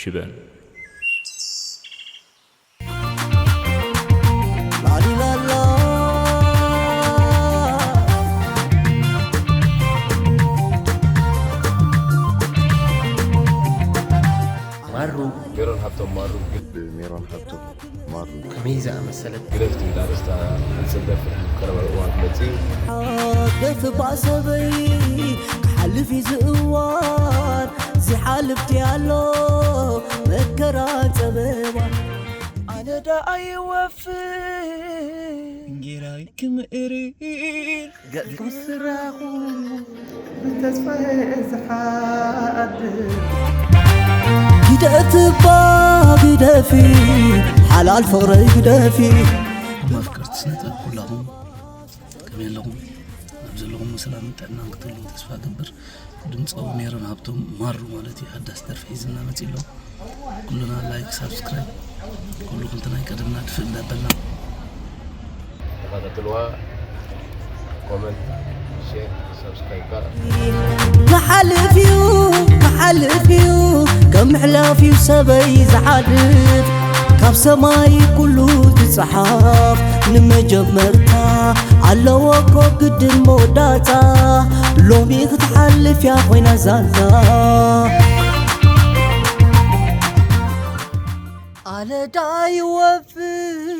ሽበን። ላሊላላ ማሩ ሜሮን ሃብቶም ማሩ ሜሮን ሃብቶም ማሩ ከመይ ዝኣመሰለት ግደፍቲ ዝብል ኣርእስታ ንፅበ ቀረባ እዋን ክመፅእ እዩ። ደፍባ ሰበይ ክሓልፍ እዩ ዝእዋን ዝሓልፍቲ ኣሎ መከራ ፀበባ ኣነ ደኣ ይወፍር እንጌራይ ክምእርር ገጽኩም ስራኹ ብተስፋ ዝሓድር ግደፍባ ግደፊ ሓላል ፍቕረይ ግደፊ ማፍቀርቲ ስነ ጥበብ ኩላኹም ከመይ ኣለኹም? ኣብ ዘለኹም ሰላምን ጥዕናን ክትህልዉ ተስፋ እገብር። ድምፃዊ ሜሮን ሃብቶም ማሩ ማለት እዩ ሓዳስ ደርፊ ሒዝና መፂእ ኣሎ። ኩልና ላይክ ሳብስክራይብ ኩሉ ክንትናይ ቀደምና ድፍእ እንዳበልና ተኸታተልዋ ኮመንት ሼር ሳብስክራይብ ከዓ ክሓልፍ እዩ ክሓልፍ እዩ ከም ምሕላፍ እዩ ሰበይ ዝሓልፍ ካብ ሰማይ ኩሉ ዝፀሓፍ ንመጀመርታ ኣለዎ እኮ ግድን መወዳእታ ሎሚ ክትሓልፍ እያ ኮይና ዛንታ ኣለዳ ይወፍር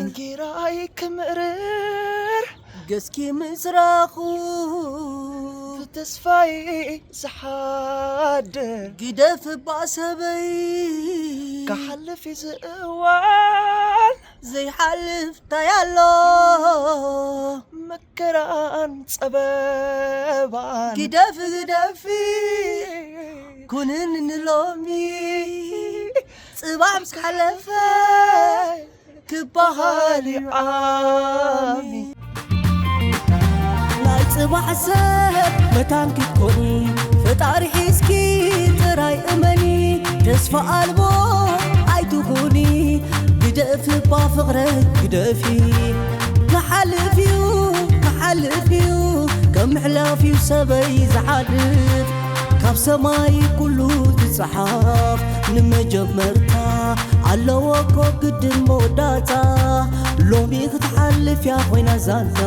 እንጌራይ ክምእርር ገስኪ ምስራኹ ብተስፋይ ዝሓድር ግደፍ እባ ሰበይ ክሓልፍ እዩ ዝእዋን ዘይሓልፍ ታይ ኣሎ መከራን ጸበባን ግደፍ ግደፊ ኩንን ንሎሚ ጽባሕ ምስ ሓለፈ ክበሃል እዩ ዓሚ ናይ ጽባሕ ሰብ መታን ክትኮኒ ፈጣሪ ሒዝኪ ጥራይ እመኒ ተስፋ ኣልቦ ኣይትኹኒ ግደፍ እባ ፍቕረ ግደፊ ክሓልፍ እዩ ክሓልፍ እዩ ከም ምሕላፍ እዩ ሰበይ ዝሓልፍ ካብ ሰማይ ኩሉ ዝጸሓፍ ንመጀመርታ ኣለዎ እኮ ግድን መወዳእታ ሎሚ ክትሓልፍ እያ ኮይና ዛንታ